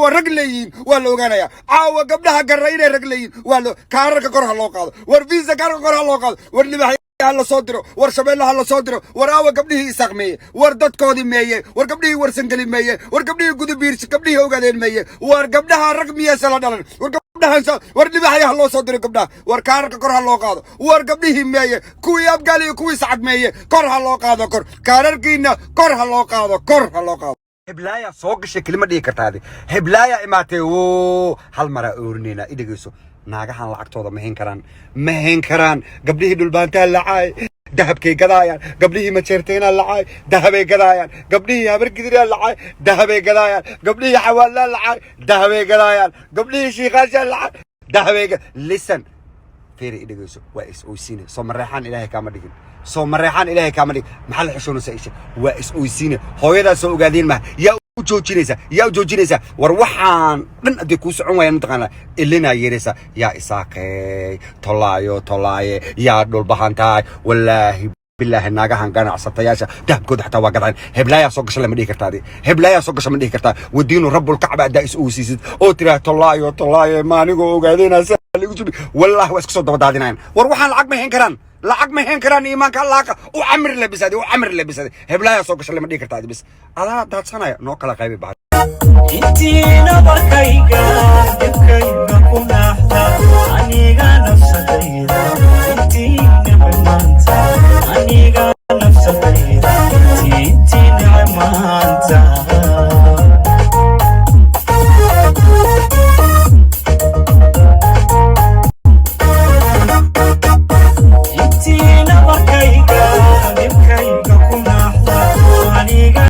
Caawa rag leeyihiin waa la ogaanaya. Caawa gabdhaha garra inay rag leeyihiin waa la. Kaararka kor ha loo qaado. War Visa kaarka kor ha loo qaado. War Libax ha la soo diro. War Shabeelle ha la soo diro. War aawa gabdhihii Isaaq meeye? War dadkoodii meeye? War gabdhihii Warsangeli meeye? War gabdhihii Gudubiirsi, gabdhihii Ogaadeen meeye? War gabdhaha rag miyeysa la dhalan? War gabdhahan, war Libaxya ha loo soo diro gabdhaha. War kaararka kor ha loo qaado. War gabdhihii meeye? Kuwii Abgaal iyo kuwii Sacad meeye? Kor ha loo qaado, kor kaararkiina kor ha loo qaado, kor ha loo qaado. Heblaaya soo gashay kelima dhihi kartaadi. Heblaaya imaatay wo, hal maraa oorinayna. I dhegeyso, naagahan lacagtooda ma hayn karaan, ma hayn karaan. Gabdhihii Dhulbaantaa lacaay, dahabkay gadaayaan. Gabdhihii Majeerteenaa lacaay, dahabay gadaayaan. Gabdhihii Habargidiraa lacaay, dahabay gadaayaan. Gabdhihii Xawaalaa lacaay, dahabay gadaayaan. Gabdhihii Shiikaashaa lacaay, dahabay. Listen, feeri, i dhegeyso, waa is oysiine. Soo Mareexaan Ilaahay kaama dhigin, soo Mareexaan Ilaahay kaama dhigin. Maxaa la xishoonaysaa? Isha waa is oysiine. Hooyadaas soo ogaadeen maha. Yaa u joojinaysa? Yaa u joojinaysa? War waxaan dhan haddii kuu socon waayaan, mataqaanaa, ilinaa yeeraysa. Yaa Isaaqeey, tolaayo, tolaaye, yaa Dhulbahantaay? Wallaahi bilaahi, naagahan ganacsatayaasha dahabkooda xataa waa gadaan. Heblaayaa soo gasha lama dhihi kartaa adi. Heblaayaa soo gasha ma dhihi kartaa. Wadiinu rabbulkacba haddaa is oosiisid oo tiraa tolaayo, tolaayo, ma anigoo ogaadeenaa lagu jubi, wallaahi waa iska soo daba daadinayan. War waxaan lacag ma hayn karaan, lacag ma hayn karaan. Iimaanka Allaaqa u camir lebisade, u camir lebisade. Heblaayaa soo gasha lama dhihi kartaa adi. Bis adaa daadsanaya, noo kala qaybi baa. Intiina barkayga dhibkayga ku naaxda, aniga nafsadayda intiinaba maanta, aniga nafsadayda intiinaba maanta.